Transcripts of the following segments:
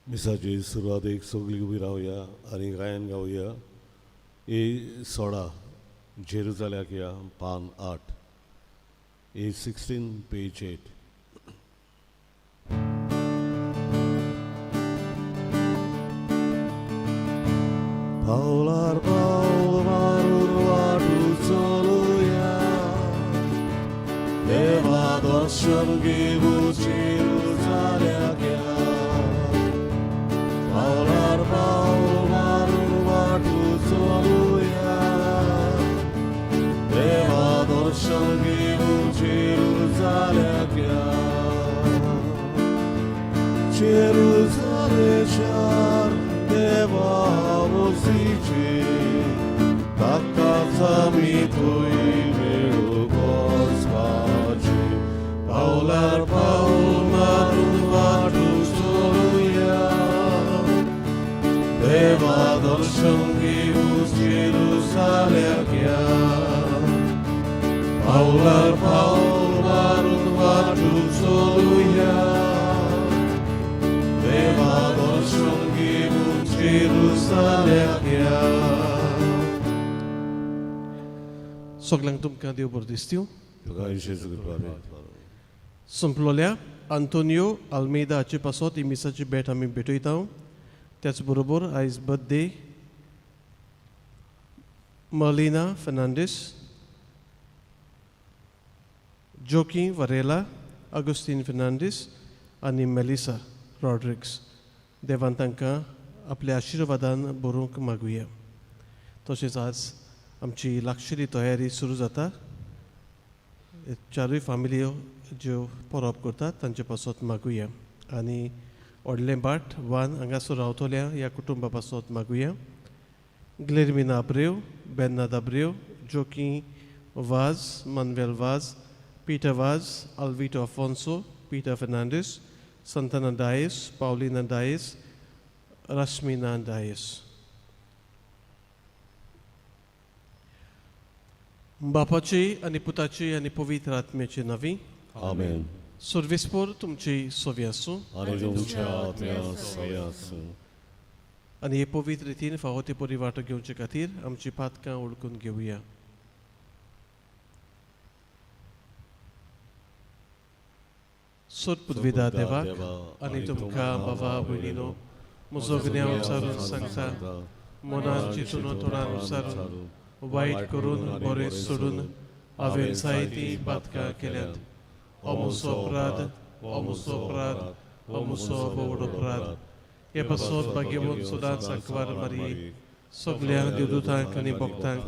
मिसाची सुरवातेक सगळीं उबी रावया आनी गायन गावया. ए 16, जेरुजाल्याक या, पान 8, A 16, page 8. पावलार पावल मारून वाटू चलुया, देवा दर्शन घेवू जेरुजाल्याक या. पावलार पावल मारून वाटू चलुया, देवा दर्शन घेवू जेरुजाल्याक या. जेरुजाले शार देवा मोजीचें, ताकाच आमी थंय मेळूंक वचपाचें. पावलार पावल मारून वाटू चलुया, देवा दर्शन घेवू जेरुजाल्याक या. पावलार पावल मारून वाटू चलुया, देवा दर्शन घेवू जेरुजाल्याक या. सगल्यांक तुमकां देव बरें दिसतीव. तुका जेजू कृपा. संपलोल्या आंतोनियो आल्मेदा हाचे पासत ही मिसाची भेट आमी भेटयता. त्याच बरोबर आयज बर्थडे मलिना फर्नांडीस, जोकी वरेला, अगुस्तीन फर्नांडीस आनी मेलिसा रॉड्रिक्स, देवान तांकां आपल्या आशिर्वादान बरोवंक मागुया. तशेंच आज आमची लागशिल्ली तयारी सुरू जाता. चारूय फामिल्यो ज्यो परब करतात तांचे पासत मागुया आनी व्हडलें भाट वान हांगासर रावतल्या ह्या कुटुंबा पासत मागुया. ग्लेरमिना अब्रेव, बेन्नाद अब्रेव, जोकी वाज, मानवेल वाज, पीटर वाज, अल्विटो अफोन्सो, पीटर फर्नांडीस, संताना डायस, पावलिना डायस, रश्मिना डायस. बापाची आनी पुताची आनी पवित्र आत्म्याची नांवी. आमेन. सर्वेस्पोर तुमची सोवी आसूं. आनी तुमच्या आत्म्या सय आसूं. आनी हे पवित्र रितीन फावो ते परी वांटो घेवचे खातीर आमची पातकां वळखून घेवया. सोद पुदविदा देवाक आनी तुमकां बाबा भयणीनो म्हजो गुन्यांव विचारून सांगता, मनान चिंतून तोंडान विचारून, वायट करून बरें सोडून हांवें जायतीं पातकां केल्यांत. हो म्हजो अपराध, हो म्हजो अपराध, हो म्हजो व्हड अपराध. हे पासत भाग्यवंत सदांच आंकवार मारये, सगल्या देवदूतांक आनी भक्तांक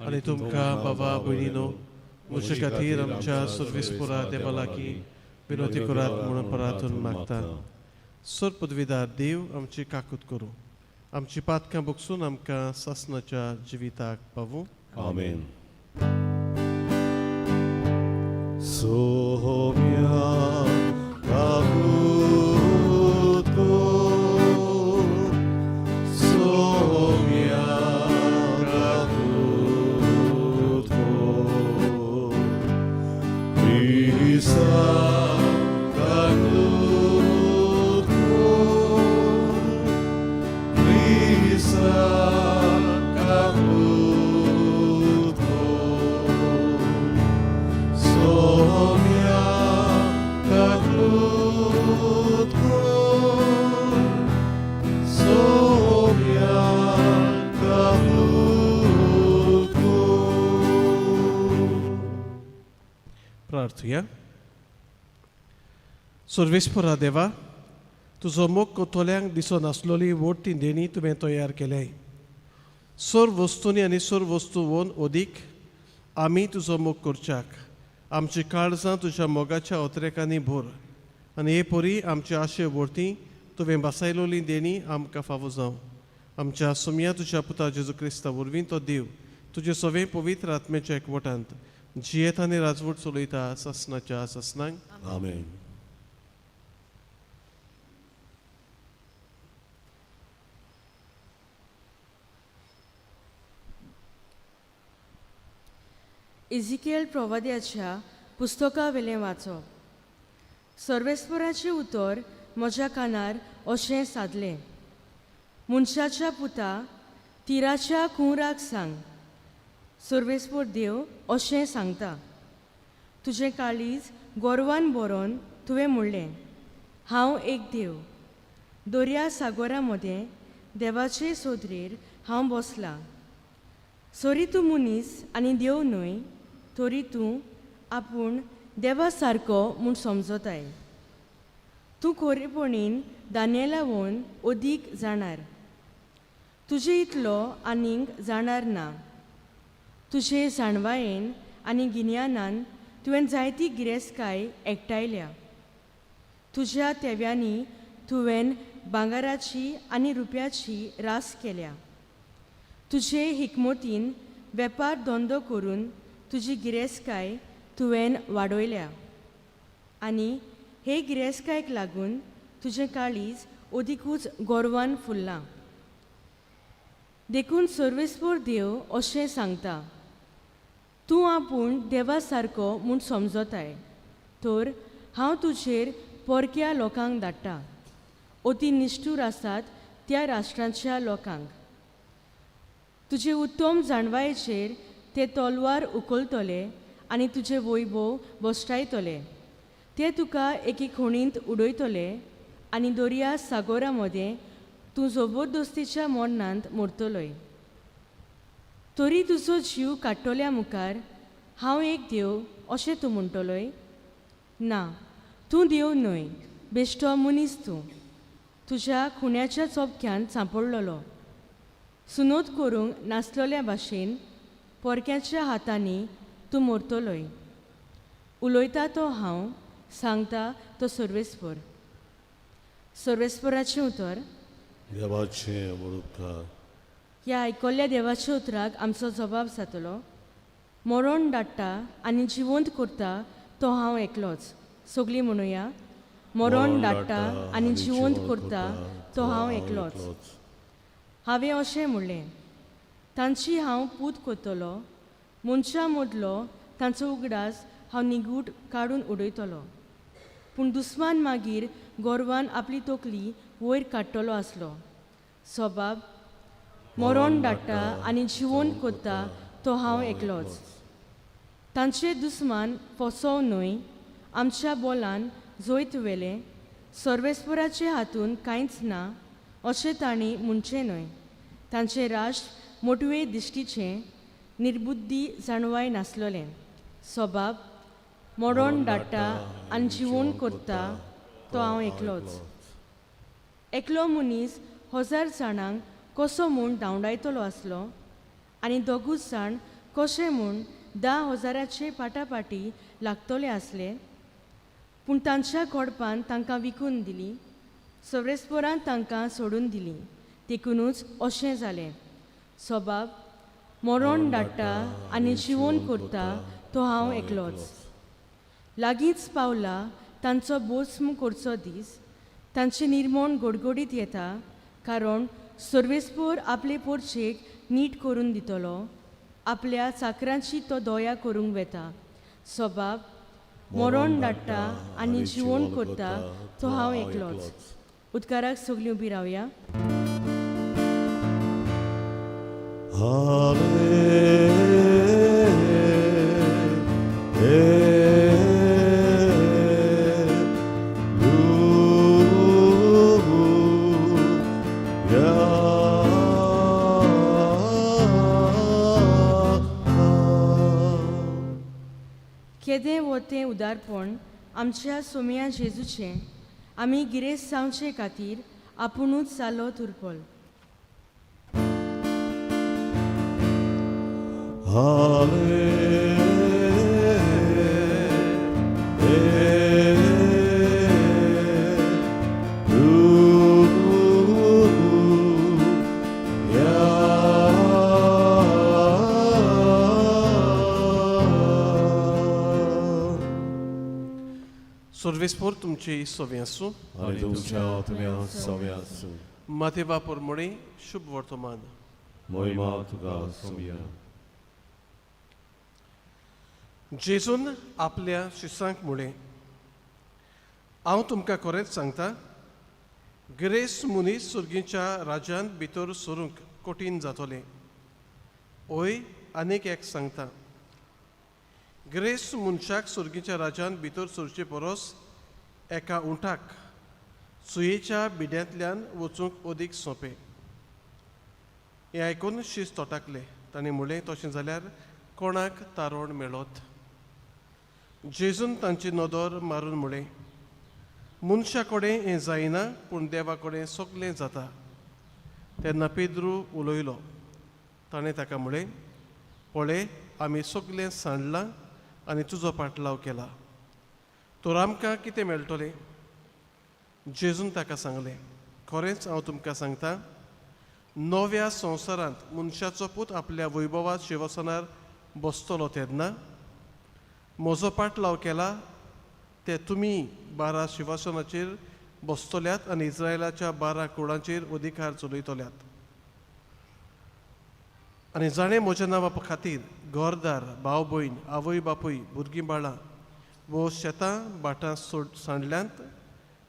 आनी तुमकां बाबा भयणीनो म्हजे खातीर आमच्या सर्वेस्पोरा देवा लागीं विनवती करात म्हणून परातून मागता. सर पदवीदार देव आमची काकूत करूं, आमची पातकां बगसून आमकां सासनाच्या जिविताक पावूं. आमेन. सोम्या काकूत कर, सोम्या काकूत कर, क्रिस्ता काकूत कर, क्रिस्ता काकूत कर, सोम्या काकूत कर, सोम्या काकूत कर. प्रार्थुया. सर्वेस्पोरा देवा, तुजो मोग कोतोल्यांक दिसो नासलोली व्हड ती देणी तुवें तयार केल्याय. सर्व वस्तूंनी आनी सर्व वस्तू अदीक आमी तुजो मोग करच्याक आमची काळजां तुज्या मोगाच्या अत्रेकांनी भर आनी हे परी आमचे आशे व्हरती तुवें बसायलोली देणी आमकां फावो जावं. आमच्या सोम्या तुज्या पुता जेजू क्रिस्ता वरवीं, तो देव तुजे सगळे पवित्र आत्म्याच्या एकवटांत जियेत आनी राजवट चलयता सासनाच्या सासनांक. आमेन. इजिकेल प्रवाद्याच्या पुस्तका वेलें वाचप. सर्वेस्पराचें उतर म्हज्या कानार अशें सादलें. मनशाच्या पुता, तिराच्या कुंवराक सांग, सर्वेस्पोर देव अशें सांगता, तुजें काळीज गोरवान बरोवन तुवें म्हणलें, हांव एक देव, दर्या सागोरा मदें देवाचे सोदरेर हांव बसलां. सरी तूं मनीस आनी देव न्हय, तरी तूं आपूण देवा सारको म्हूण समजताय. तूं खरेपणीन दानियेलावन अदीक जाणार, तुजे इतलो आनीक जाणार ना. तुजे जाणवायेन आनी गिन्यानान तुवें जायती गिरेस्तकाय एकठांयल्या. तुज्या तेव्यांनी तुवें भांगराची आनी रुप्याची रास केल्या. तुजे हिकमतीन वेपार धंदो करून तुजी गिरेस्तकाय तुवें वाडयल्या आनी हे गिरेस्तकायेक लागून तुजें काळीज अदिकूच गोरवान फुल्लां. देखून सर्वेस्पोर देव अशें सांगता, तूं आपूण देवा सारको म्हूण समजताय, तर हांव तुजेर परक्या लोकांक धाडटा, अती निश्ठूर आसात त्या राष्ट्रांच्या लोकांक. तुजे उत्तम जाणवायेचेर ते तलवार उखलतले आनी तुजें वैभव भश्टायतले. ते तुका एके खणींत उडयतले आनी दर्या सागोरा मदें तूं जबरदस्तीच्या मरणांत मरतलोय. तरी तुजो जीव काडटल्या मुखार हांव एक देव अशें तूं म्हणटलोय? ना, तूं देव न्हय, बेश्टो मनीस तूं, तुज्या खुण्याच्या चोपक्यांत सांपडलेलो. सुनोत करूंक नासलेल्या भाशेन परक्याच्या हातांनी तूं मरतलोय. उलयता तो हांव, सांगता तो सर्वेस्पर. सर्वेस्पराचें उतर. देवाचें उपकार. ह्या आयकल्ल्या देवाच्या उतराक आमचो जबाब जातलो. मरण धाडटा आनी जिवंत करता तो हांव एकलोच. सगळीं म्हणुया, मरण धाडटा आनी जिवंत करता तो हांव एकलोच. हांवें अशें म्हणलें, तांची हांव पूत करतलो, मनशां मदलो तांचो उगडास हांव निगूट काडून उडयतलो. पूण दुस्मान मागीर गोरवान आपली तकली वयर काडटलो आसलो. सबाब, मरण धाडटा आनी जिवंत करता तो हांव एकलोच. तांचे दुस्मान फसोव न्हय, आमच्या बोलान जैत व्हेलें, सर्वेस्पराचे हातून कांयच ना अशें तांणी म्हणचें न्हय. तांचें राष्ट्र मोटवे दिश्टीचें, निर्बुद्दी जाणवाय नासलेलें. सबाब, मरण धाडटा आनी जिवंत करता तो हांव एकलोच. एकलो मनीस हजार जाणांक कसो म्हूण धांवडायतलो आसलो आनी दोगूच जाण कशें म्हूण 10,000 पाटापाटी लागतले आसले. पूण तांच्या कोडपान तांकां विकून दिली, सर्वेस्परान तांकां सोडून दिली. देखुनूच अशें जालें. सबाब, मरण धाडटा आनी जिवंत करता तो हांव एकलोच. लागींच पावला तांचो बोस्म करचो दीस, तांचें निर्मण गोडगोडीत येता, कारण सर्वेस्पोर आपले पोरचेक नीट करून दितलो, आपल्या चाकरांची तो दया करूंक वेता. सबाब, मरण धाडटा आनी जिवंत करता तो हांव एकलोच. उदकाराक सगळीं उबी रावया. केदें वो तें उदारपण आमच्या सोम्या जेजूचें, आमी गिरेस्त जावचे खातीर आपुणूच जालो तुरपल. सर्वेस्पोर तुमचे सोवे आसूं. आनी तुमच्या आत्म्या सोवे आसूं. मातेवा पोरमोळे शुभ वर्तमान. मोहिमा तुका सोम्या. जेजून आपल्या शिसांक म्हणलें, हांव तुमकां खरेंच सांगता, ग्रेस मनीस सुर्गीच्या राज्यांत भितर सरूंक कठीण जातलें. ओय आनीक एक सांगता, ग्रेस मनशाक सुर्गीच्या राज्यांत भितर सरचे परस एका उंठाक सुयेच्या बिड्यांतल्यान वचूंक अदीक सोंपें. हें आयकून शीस तोटाकले. तांणी म्हणलें, तशें जाल्यार कोणाक तारण मेळत? जेजून तांची नदर मारून म्हणलें, मनशा कडेन हें जायना, पूण देवा कडेन सगलें जाता. तेन्ना पेद्रू उलयलो. ताणें ताका म्हणलें, पळय, आमी सगलें सांडलां आनी तुजो पाटलाव केला, तर आमकां कितें मेळटलें? जेजून ताका सांगलें, खरेंच हांव तुमकां सांगता, नव्या संवसारांत मनशाचो पूत आपल्या वैभवात शिवसनार बसतलो तेन्ना म्हजो पाटलाव केला ते तुमी 12 शिवासनाचेर बसतल्यात आनी इस्रायलाच्या 12 कुळांचेर अधिकार चलयतल्यात. आनी जाणें म्हज्या नांवा खातीर घरदार, भाव भयण, आवय बापूय, भुरगीं बाळां वो शेतां भाटां सांडल्यांत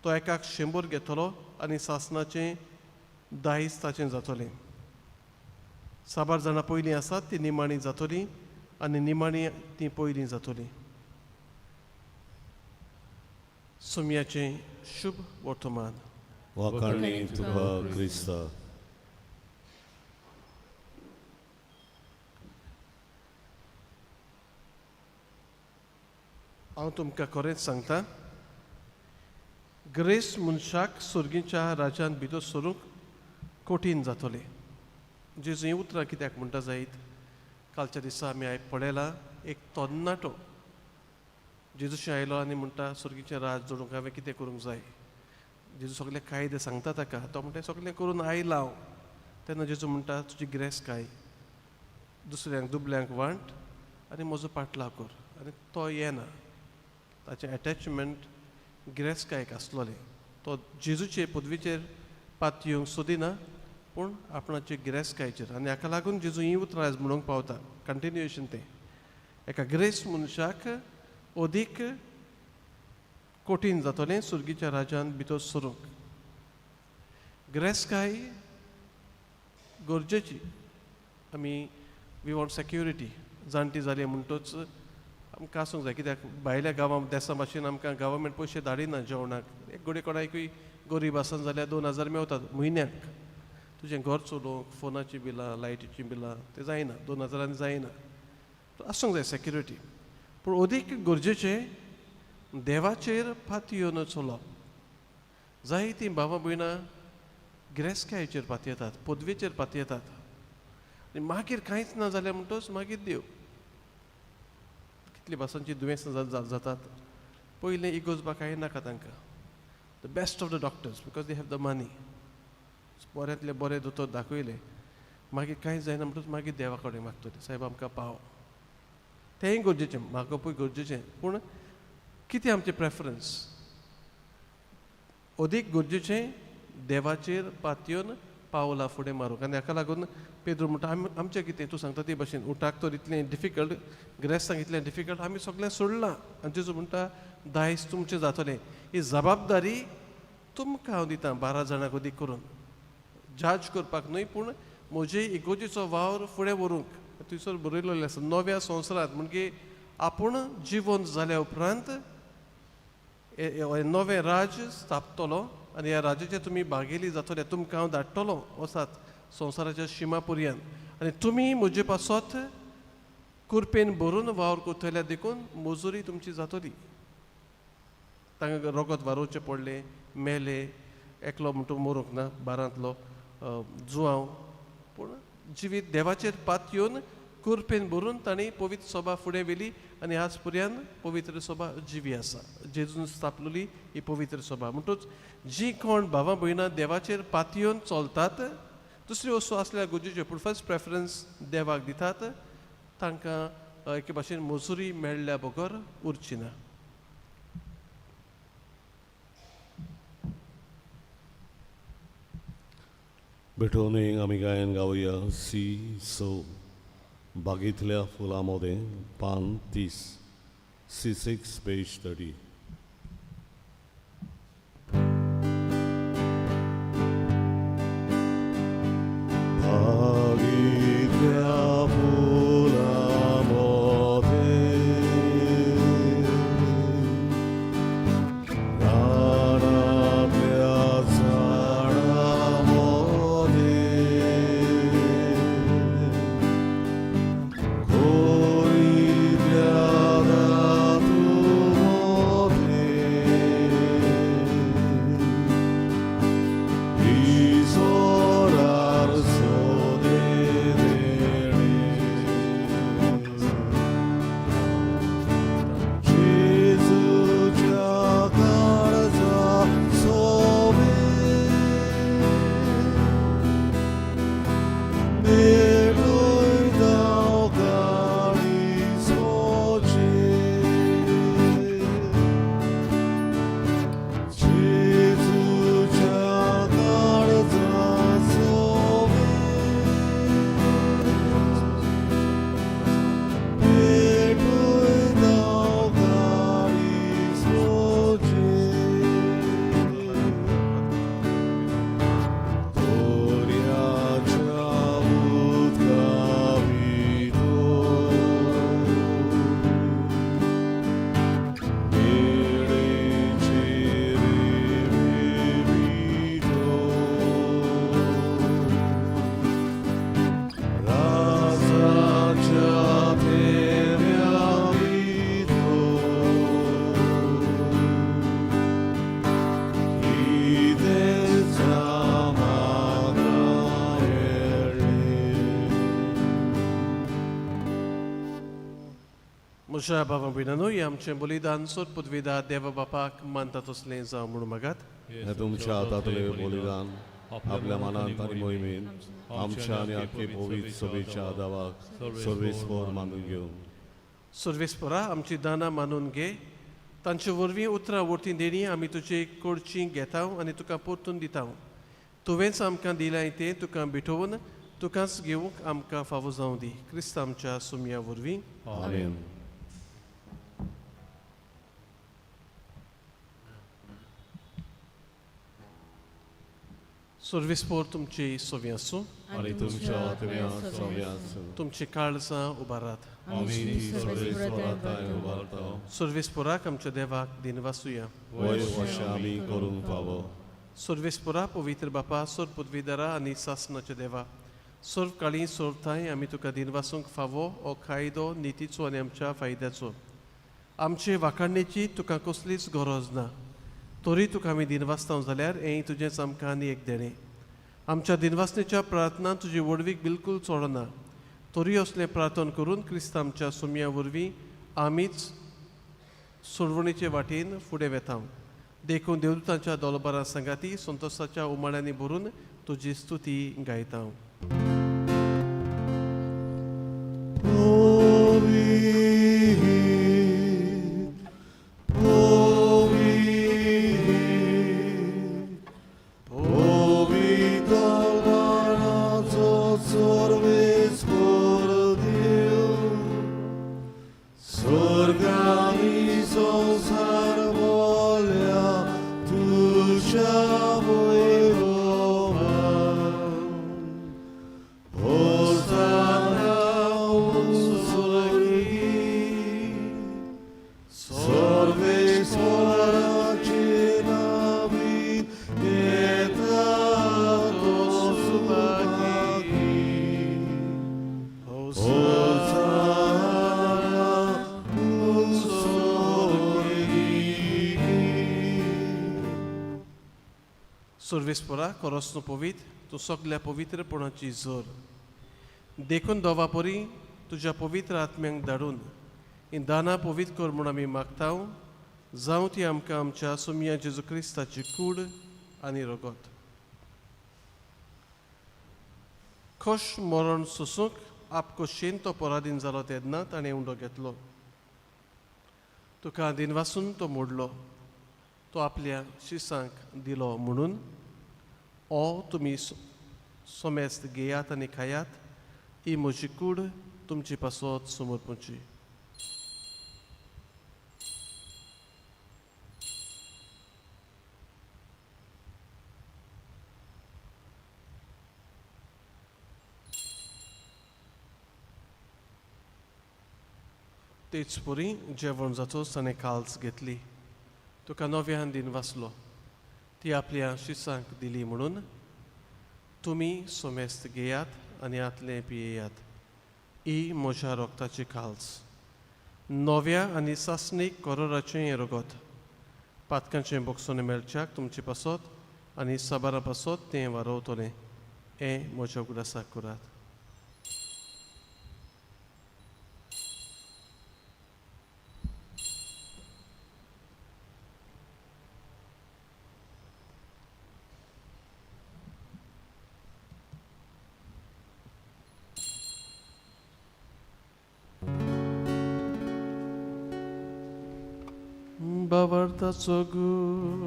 तो एकाक 100 घेतलो आनी सासणाचें दायज ताचें जातलें. साबार जाणां पयलीं आसात ती निमाणी जातली आनी निमाणी ती पयलीं जातली. सुम्याचें शुभ वर्तमान. वाखाणणी तुका क्रिस्ता. हांव तुमकां खरेंच सांगता, ग्रेस मनशाक सुर्गीच्या राज्यांत भितर सरूंक कठीण जातलें. जेजू हीं उतरां कित्याक म्हणटा जायत? कालच्या दिसा आमी आयक पळयलां, एक तरणाटो जेजूशी आयलो आनी म्हणटा, सुर्गीचें राज जोडूंक हांवें कितें करूंक जाय? जेजू सगळे कायदे सांगता ताका. तो म्हणटा, सगळें करून आयला हांव. तेन्ना जेजू म्हणटा, तुजी ग्रेस काय, दुसऱ्यांक दुबल्यांक वांट आनी म्हजो पाटलाव कर. आनी तो येना. ताचें एटॅचमेंट गिरेस्तकायेक आसलोलें. तो जेजूचे पदवीचेर पात येवंक सोदिना, पूण आपणाचे गिरेस्तकायेचेर. आनी हाका लागून जेजू हीं उतरां आयज म्हणूंक पावता, कंटिन्युएशन तें. एका ग्रेस मनशाक अदीक कठीण जातलें सुर्गीच्या राज्यांत भितर सरूंक. गिरेस्तकाय गरजेची. आमी we want security. जाणटी जाली म्हणटच आमकां आसूंक जाय, कित्याक भायल्या गांवां देसां भाशेन आमकां गव्हर्मेंट पयशे धाडिना जेवणाक. एक घडये कोणाकूय गरीब आसत जाल्यार 2000 मेवतात म्हयन्याक. तुजें घर चलोवंक फोनाचीं बिलां, लायटीचीं बिलां तें जायना, 2000 जायना. आसूंक जाय सेक्युरिटी. पूण अदीक गरजेचें देवाचेर पातयेवन चलप. जायतीं भावां भयणां गिरेस्तकायेचेर पातयेतात, पदवेचेर पातयेतात आनी मागीर कांयच ना जालें म्हणटच मागीर देव. कितली भासांची दुयेंसां जातात. पयलें इगोजबा कांय नाका तांकां. The best of the doctors because they have the money. बऱ्यांतले बरे दोतोर दाखयले, मागीर कांय जायना म्हणटच मागीर देवा कडेन मागतले, सायब आमकां पाव. तेंय गरजेचें, मागपूय गरजेचें, पूण कितें आमचें प्रेफरन्स? अदीक गरजेचें देवाचेर पातयेवन पावलां फुडें मारूंक. आनी हाका लागून पेद्रू म्हणटा, आमी आमचें कितें तूं सांगता ते भाशेन उठाक तर इतलें डिफिकल्ट, गिरेस्तांक इतलें डिफिकल्ट, आमी सगळें सोडलां. आनी जेजू म्हणटा, दायज तुमचें जातलें. ही जबाबदारी तुमकां हांव दितां, 12 जाणांक अदीक करून, जज करपाक न्हय, पूण म्हजे इगोजेचो वावर फुडें व्हरूंक. थंयसर बरयलेलें आसा, नव्या संवसारांत म्हणजे आपूण जिवन जाल्या उपरांत नवें राज्य स्थापतलो आनी ह्या राज्याचे तुमी भागेली जातले. तुमकां हांव धाडटलो वचात संवसाराच्या शिमा पर्यंत आनी तुमी म्हजे पासत कुरपेन भरून वावर करतले, देखून मजुरी तुमची जातली. तांकां रगत वारोवचें पडलें, मेले, एकलो म्हणटू मरूंक ना, बारांतलो जुआंव, पूण जिवीत देवाचेर पात येवन कुरपेन भरून तांणी पवित्र सभा फुडें व्हेली आनी आज पर्यंत पवित्र सभा जिवी आसा. जेजून स्थापलेली ही पवित्र सभा. म्हणटूच जी कोण भावां भयणां देवाचेर पातयेवन चलतात, दुसरी वस्तू आसल्यार गरजेच्यो, पूण फर्स्ट प्रेफरन्स देवाक दितात, तांकां एके भाशेन मजुरी मेळ्ळ्या बगर उरची ना. भेटोवणी आमी गायन गावया सी स बागेंतल्या फुलां मदें पान 30, C6 page 30. म्हज्या बाबा भयणांनो हें आमचें बलिदान सोद पदवीदा देवा बापाक मानता तसलें जावं म्हणून मागात. हे तुमच्या हातांतले बलिदान आपल्या मनांत आनी मोहिमेन आमच्या आनी आख्खे पवित्र सभेच्या दावाक सर्वेस्पोर मानून घेवन. सर्वेस्परा आमची दानां मानून घे, तांचे वरवीं उतरां वरतीं देणी आमी तुजे कडची घेता आनी तुका परतून दिता. तुवेंच आमकां दिलां तें तुका भेटोवन तुकाच घेवंक आमकां फावो जावं दी. क्रिस्त आमच्या सुमया वरवीं. आमेन. सर्वेस्पोर तुमची सोवी आसूं. आनी तुमच्या आत्म्या सव्या आसूं. तुमची काळजां उबारात. आमी ती सर्वेस्परा थांय उबारता. सर्वेस्पोराक आमच्या देवाक दिनवासुया. वय अशें आमी करूंक फावो. सर्वेस्पोरा पवित्र बापा, सर्व पदवीदारा आनी सासनाच्या देवा, सर्व काळी सर्व थांय आमी तुका दिनवासूंक फावो हो कायदो नितीचो आनी आमच्या फायद्याचो. आमचे वाखाणणेची तुका कसलीच गरज ना, तरी तुका आमी दिनवासता जाल्यार हें तुजेंच आमकां आनी एक देणें. आमच्या दिनवासनेच्या प्रार्थना तुजी व्हडवीक बिलकूल चडना, तरी असलें प्रार्थना करून क्रिस्त आमच्या सुमया वरवीं आमीच सोडवणेचे वाटेन फुडें वेता. देखून देवदूतांच्या दोलबारा सांगाती संतोषाच्या उमाळ्यांनी भरून तुजी स्तुती गायता. सर्वेस्पोरा खरोच तूं पवित्र, तूं सगल्या पवित्रपणाची जोर. देखून दोवा परी तुज्या पवित्र आत्म्यांक धाडून ही दानां पवित्र कर म्हूण आमी मागता. जावं ती आमकां आमच्या सुमया जेजू क्रिस्ताची कूड आनी रगत. खोश मरण सोसूंक आपकोशेन तो पराधीन जालो तेन्ना ताणें उंडो घेतलो. तुका दिनवासून तो मोडलो, तो आपल्या शिसांक दिलो म्हणून ओ तुमी सोमेस्त घेयात आनी खायात, ही म्हजी कूड तुमची पासत समर्पणची. तेच परी जेवण जातोच ताणें काल्स घेतली, तुका नव्यान दिन वाचलो, ती आपल्या शिसांक दिली म्हणून तुमी सोमेस्त घेयात आनी आतलें पियेयात. ही म्हज्या रोगताची काल्स, नव्या आनी सासणीक करोराचें हें रगत. पातकांचें बोगसोने मेळच्याक तुमचे पासत आनी साबारा पासत तें वारोवतलें. हें म्हज्या उगडासाक करात. बाबार्थाचो गूण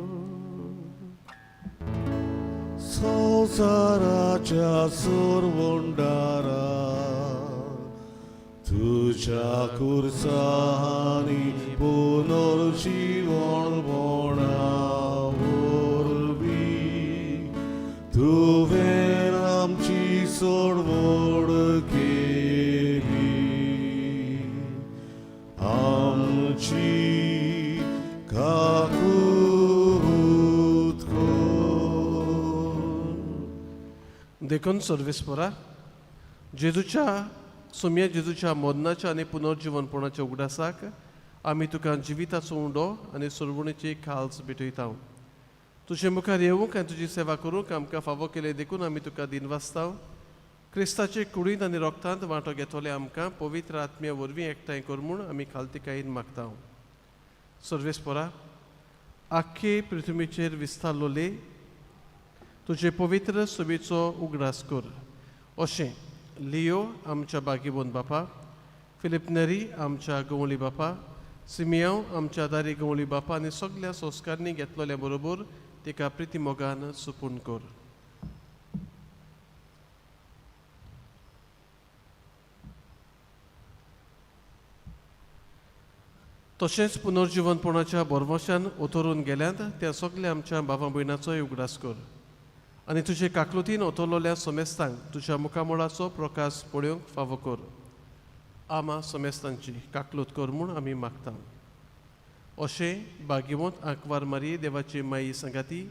संवसाराच्या सोरवंडारा तुज्या कुर्सांनी पुनर्जीवण वरवीं तुवें आमची सोडवड केली. आमची काकूत कर. देखून सर्वेस्परा जेजूच्या सोम्या जेजूच्या मरणाच्या आनी पुनर्जीवनपणाच्या उगडासाक आमी तुका जिविताचो उंडो आनी सोडवणेची खाल्स भेटयता. तुजे मुखार येवंक आनी तुजी सेवा करूंक आमकां फावो केले देखून आमी तुका दिनवासता. क्रिस्ताचे कुडींत आनी रोगतांत वांटो घेतले आमकां पवित्र आत्म्या वरवीं एकठांय कर म्हूण आमी खालतिकायेन मागता. सर्वेस्परा, आख्खे पृथ्वीचेर विस्तारलोले तुजे पवित्र सभेचो उगडास कर. अशें लियो आमच्या बागीबोन बापा, फिलीप नेरी आमच्या गवळी बापा, सिमियांव आमच्या दारी गवळी बापा आनी सगल्या संस्कारणी घेतलोल्या बरोबर तिका प्रिती मोगान सुपून कर. तशेंच पुनर्जिवनपणाच्या भरवशान ओतरून गेल्यांत त्या सगल्या आमच्या बाबा भयणाचोय उगडास कर आनी तुजे काकलुतीन ओतरलोल्या समेस्तांक तुज्या मुखामळाचो प्रकाश पळोवंक फावो कर. आमा समेस्तांची काकलूत कर म्हूण आमी मागता. अशें बागिवंत आंकवार मारी देवाची माई सांगाती,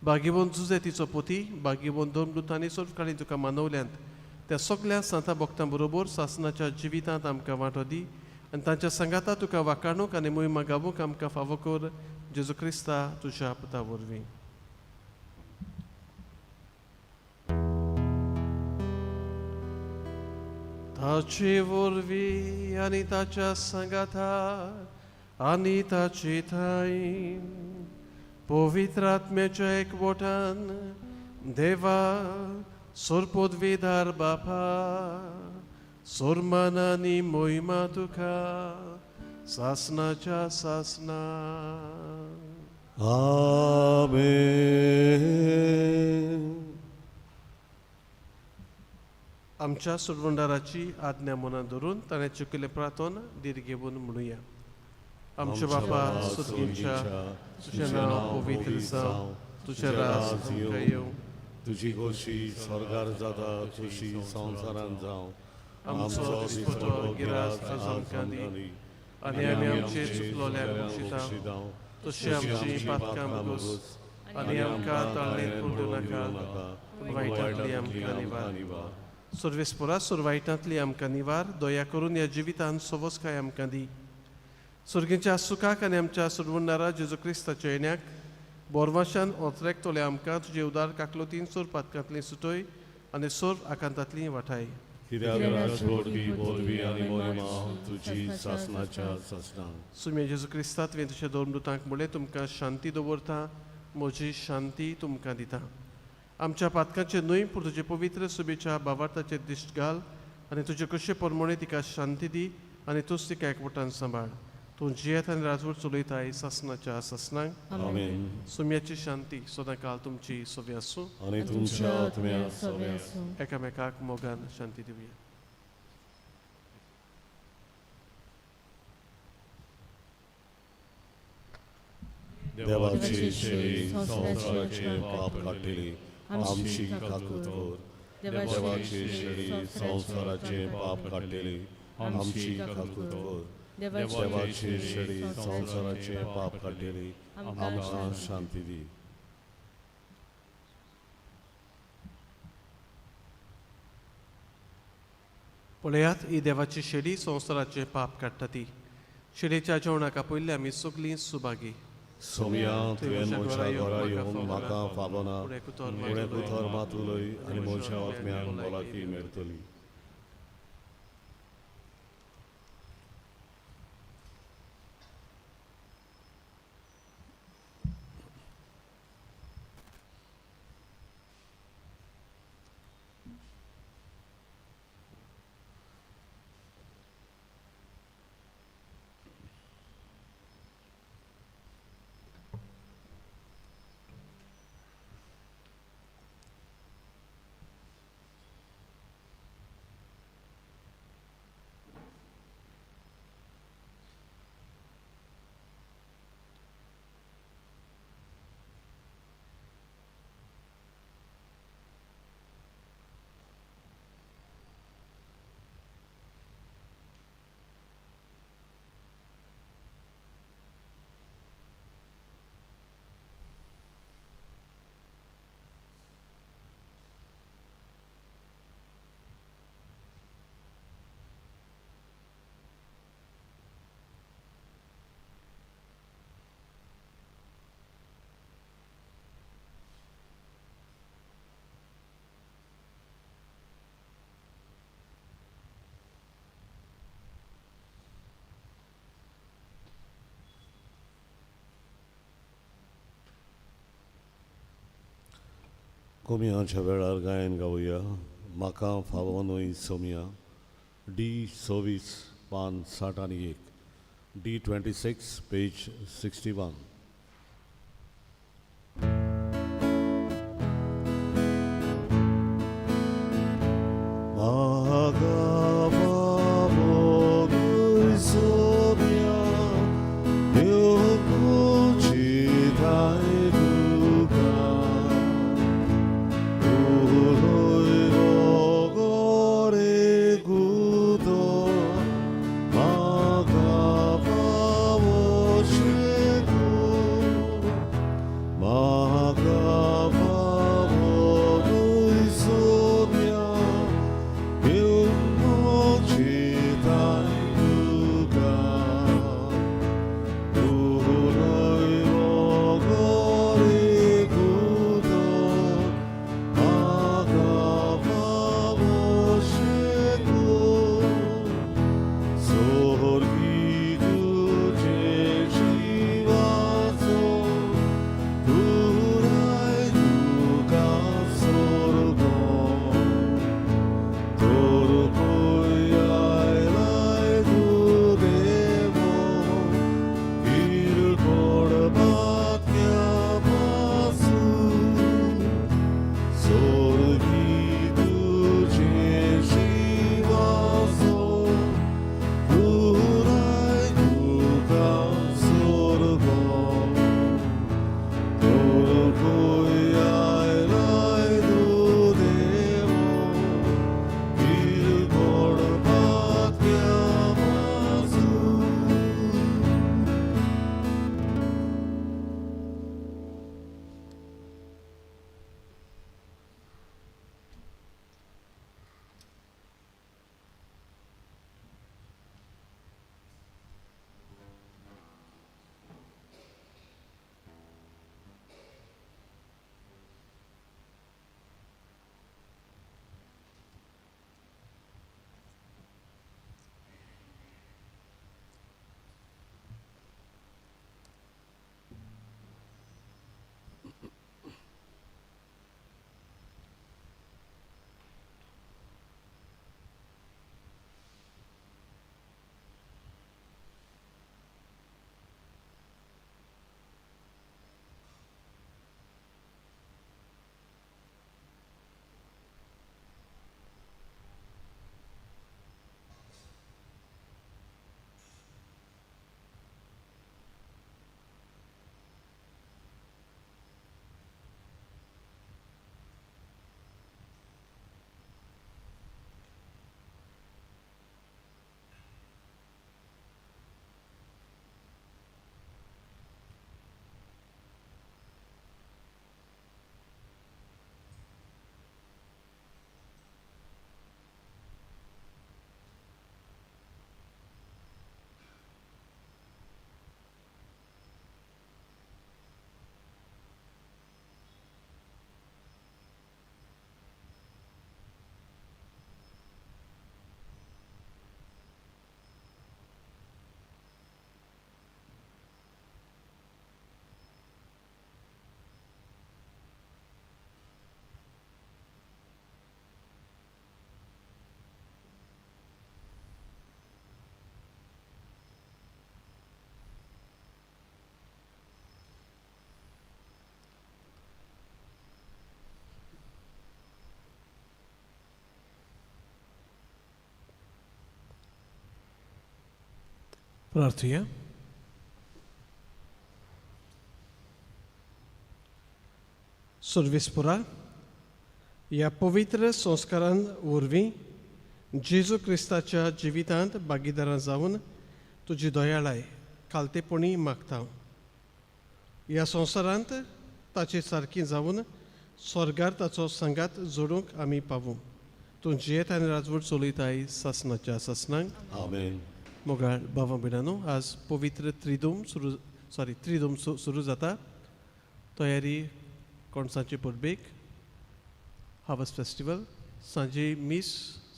बागिवंत जुजे तिचो पोती, बागिवंत दोन सोरकाळी तुका मानवल्यांत त्या सगल्या सांता भक्तां बरोबर सासनाच्या जिवितांत आमकां वांटो दी आनी तांच्या सांगाता तुका वाकाणूक आनी मोहिमा गावूंक आमकां फावो कर. जेजू क्रिस्ता तुज्या पुता वरवीं. ताचे वरवीं आनी ताच्या सांगाता आनी ताचे ठांय पवित्र आत्म्याच्या एकवटान देवा सोरपोदवेदार बापा, सोरमान आनी मोहिमा तुका सासनाच्या सासना. आमेन. आमच्या सुरवंडाराची आज्ञा मनात धरून ताणें चुकिल्लें प्रार्थन धीर घेवन म्हणुया. आमच्या बापा सुदगींच्या, तुजें नांव पवित्र जावं, तुजें राज आमकां येवं, तुजी खोशी स्वर्गार जाता तशी संवसारांत जावं. आमचो दिसपटो गिरास आज आमकां दी आनी आमी आमचे चुकलोल्याक बक्षिता तशी आमची पातकां भोगोस आनी आमकां ताळणेंत पडूं नाका, पूण वायटांतली आमकां निवार. सर्वेस्परा, सुरवायटांतली आमकां निवार. दया करून ह्या जिवितांत सवसकाय आमकां दी. सुर्गीच्या सुखाक आनी आमच्या सुरवणारा जेजू क्रिस्ताच्या येण्याक बोरवाशान ओतरेकतले आमकां तुजे उदार काकलोतीन सोर पातकांतली सुटय आनी सोर आकांतांतली वाठाय. कित्याक राजवटी बोलवी आनी मोहिमा तुजी सासनाच्या सासना. सुम्या जेजू क्रिस्ता, तुवें तुज्या दोन दुतांक म्हणलें, तुमकां शांती दवरता, म्हजी शांती तुमकां दिता. आमच्या पातकांचे न्हय पूण तुजे पवित्र सुबेच्या बावार्थाचेर दिश्ट घाल आनी तुजे कशे प्रमाणे तिका शांती दी आनी तूंच तिका एकवटान सांबाळ. तूं जियेत आनी राजवट चलयताय सासनाच्या सासनाक. आमेन. सुम्याची शांती सदांकाल तुमची सोबी आसूं आनी तुमच्या आत्म्या सोबी आसूं. एकामेकाक मोगान शांती दिवया. देवाची शेळी संवसाराचे पाप काडटली, आमची काकूत कर. देवाची शेळी संवसाराचे पाप काडटली, आमची काकूत कर. देवाची शेळी संवसाराचे पाप काडटली, आमकां शांती दी. पळयात, ही देवाची शेळी संवसाराचे पाप काडटा ती. शेळीच्या जेवणाक आपयल्ले आमी सगळीं सुभागी. सोम्या, तुवें म्हज्या घरा येवन म्हाका फावना, पूण एक उतर मात उलय आनी म्हज्या आत्म्याक भलायकी मेळटली. कोमियांच्या वेळार गायन गावया म्हाका फावो न्हय सोमया डी 26 पान 61 डी 26 पेज 61. म्हाका फावो न्हय सोमया येवची तुका प्रार्थुया. सर्विसपुरा ह्या पवित्र संस्कारान वरवीं जेजू क्रिस्ताच्या जिवितांत भागीदारां जावन तुजी दयाळाय खालतेपणी मागता. ह्या संवसारांत ताचे सारकी जावन स्वर्गार ताचो संगात जोडूंक आमी पावूं. तूं जियेत आनी राजवट चलयताय सासनाच्या सासनांक. आमेन. मोगाळ बाबा भयणांनो, आज पवित्र त्रिदोम सुरू त्रिदोम सुरू जाता. तयारी कोणसाचे परबेक हावस फेस्टिवल सांजे मीस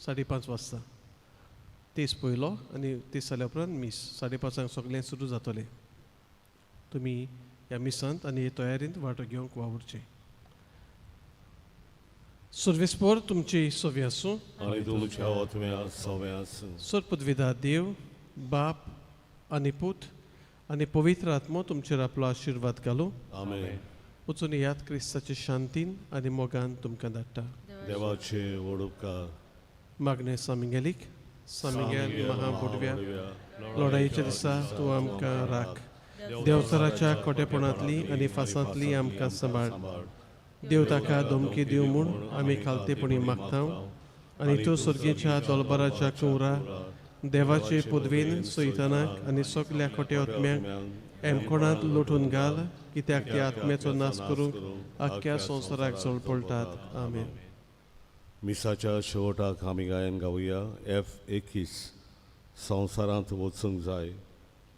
5:30 वाजता तेज पयलो आनी तेज जाल्या उपरांत मीस 5:30 सगळें सुरू जातलें. तुमी ह्या मिसांत आनी हे तयारींत वांटो घेवंक वावुरचें. सर्वेस्पोर तुमची सोवी आसूं. आनी तुमच्या आत्म्या सवे आसूं. सोरपदविदा देव बाप आनी पूत आनी पवित्र आत्मो तुमचेर आपलो आशिर्वाद घालूं. आमेन. वचून याद क्रिस्ताचे शांतीन आनी मोगान तुमकां धाडटा. देवाचे व्हड उपकार. मागणें सामिंगेलीक. सामिंगेल महाबुडव्या, लढायेच्या दिसा तूं आमकां राख. देवचाराच्या खोटेपणांतली आनी फासांतली आमकां सांबाळ. देव ताका धमकी दिवं म्हूण आमी खालतेपणी मागता आनी तूं सर्गेच्या दोलबराच्या कुंवरा देवाचे पदवेन सयतानाक आनी सगल्या खोटे आत्म्यांक एमकोणांत लोटून घाल, कित्याक त्या आत्म्याचो नाश करूंक आख्ख्या संवसाराक जळपळटात. आमेन. मिसाच्या शेवटाक आमी गायन गावया एफ 21 संवसारांत वचूंक जाय,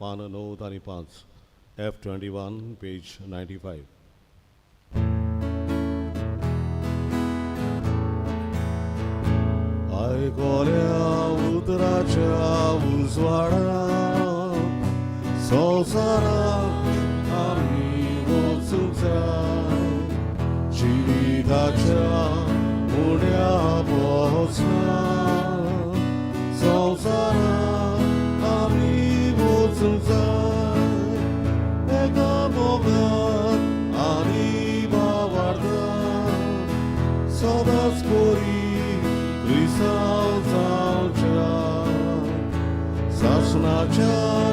पान 9 आनी 5, एफ 21 पेज 95. आयकोल्या उतराच्या उजवाडा संवसारांत आमी वचूंक जाय, जिविताच्या उण्या पोसना संवसारांत आमी वचूंक जाय, एका मोगान आनी भावार्थान सदांच कोरी क्रिस्तांव जावच्या सासणाच्या.